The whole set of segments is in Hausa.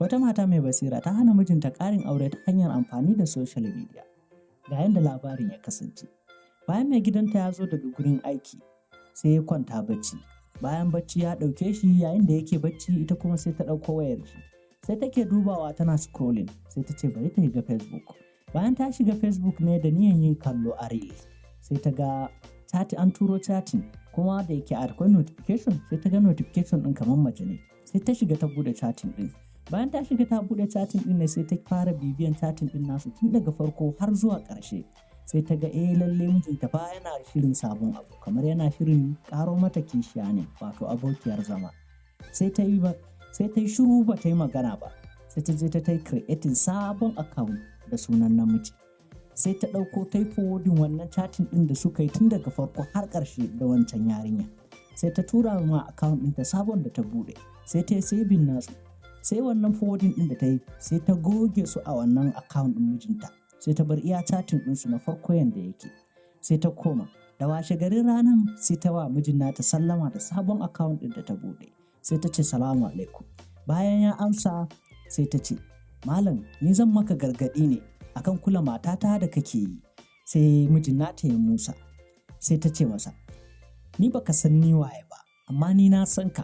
Wata mata mai basira ta hana mijinta ƙarin aure ta hanyar amfani da social media. Ga yadda labarin ya kasance. Bayan mai gidanta ya zo daga gurin aiki, sai ya kwanta bacci. Bayan bacci ya ɗauke shi, yayin da yake bacci, ita kuma sai ta ɗauko wayar shi. Sai take dubawa tana scrolling, sai ta ce bari ta shiga Facebook. Bayan ta shiga Facebook ne da niyan yin kallo a reel, sai ta ga chat, an turo chatting, kuma da yake akwai notification, sai ta ga notification ɗin kamar mace ne. Sai ta shiga ta buɗe chatting ɗin. Bayan ta shiga ta buɗe chatting ɗin ne, sai ta fara bibiyan chatting ɗin nasu tun daga farko har zuwa ƙarshe. Sai ta ga eh, lalle mijinta fa yana shirin sabon abu, kamar yana shirin ƙaro mata kishiya ne, wato abokiyar zama. Sai ta yi shiru, ba ta yi magana ba. Sai ta je ta yi creating sabon account da sunan namiji. Sai ta ɗauko ta yi forwarding wannan chatting ɗin da suka yi tun daga farko har ƙarshe da wancan yarinya. Sai ta tura ma account ɗinta sabon da ta buɗe. Sai ta yi saving nasu. Sai wannan forwarding ɗin da ta yi, sai ta goge su a wannan account ɗin mijinta. Sai ta bar iya chatting ɗinsu na farko yanda yake. Sai ta koma. Da washe garin ranan, sai ta wa mijin nata sallama da sabon account ɗin da ta buɗe. Sai ta ce, "Salamu alaikum." Bayan ya amsa, sai ta ce, "Malam, ni zan maka gargaɗi ne akan kula matata da kake yi." Sai mijin nata ya musa. Sai ta ce masa, "Ni baka san ni waye ba, amma ni na san ka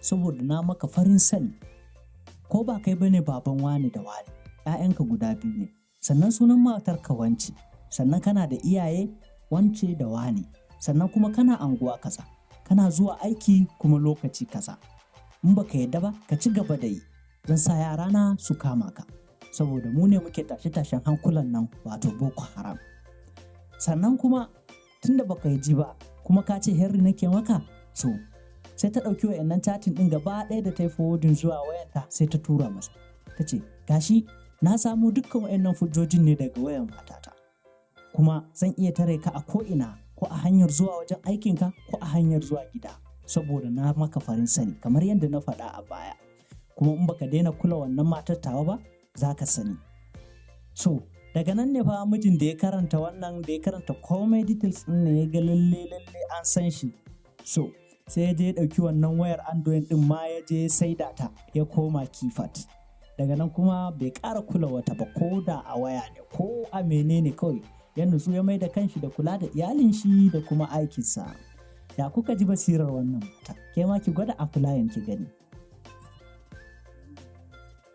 saboda na maka farin sani. Ko ba kai bane baban wane da wane, ‘ya'yanka guda biyu ne. Sannan sunan matarka wance, sannan kana da iyaye wance da wane, sannan kuma kana anguwa kaza, kana zuwa aiki kuma lokaci kaza. In baka yadda ba, ka ci gaba da yi. Zan sa yarana su kama ka. Saboda mu ne muke tashe-tashen hankulan nan, wato Boko Haram. Sannan kuma tunda baka ji ba, kuma ka ce sharri nake maka," so sai ta ɗauki wa'annan chatting ɗin gaba ɗaya da ta yi forwarding zuwa wayanta, sai ta tura masa. Ta ce, "Gashi, na samo dukkan wa'annan hujjojin ne daga wayan matata. Kuma zan iya tare ka a ko'ina, ko a hanyar zuwa wajen aikinka, ko a hanyar zuwa gida, saboda na maka farin sani kamar yadda na faɗa a baya. Kuma in baka daina kula wannan matar tawa ba, za ka sani." So daga nan ne fa mijin da ya karanta wannan, da ya karanta komai details ɗin ne, ya ga lalle lalle an san shi. So sai ya je ya ɗauki wannan wayar Android ɗin ma, ya je saida ta, ya koma keypad. Daga nan kuma bai ƙara kula wata ba, ko da a waya ne ko a menene, kawai ya nutsu ya mai da kanshi da kula da iyalin shi da kuma aikinsa. Ya kuka ji basirar wannan mata? Ke ma ki gwada applying ki gani.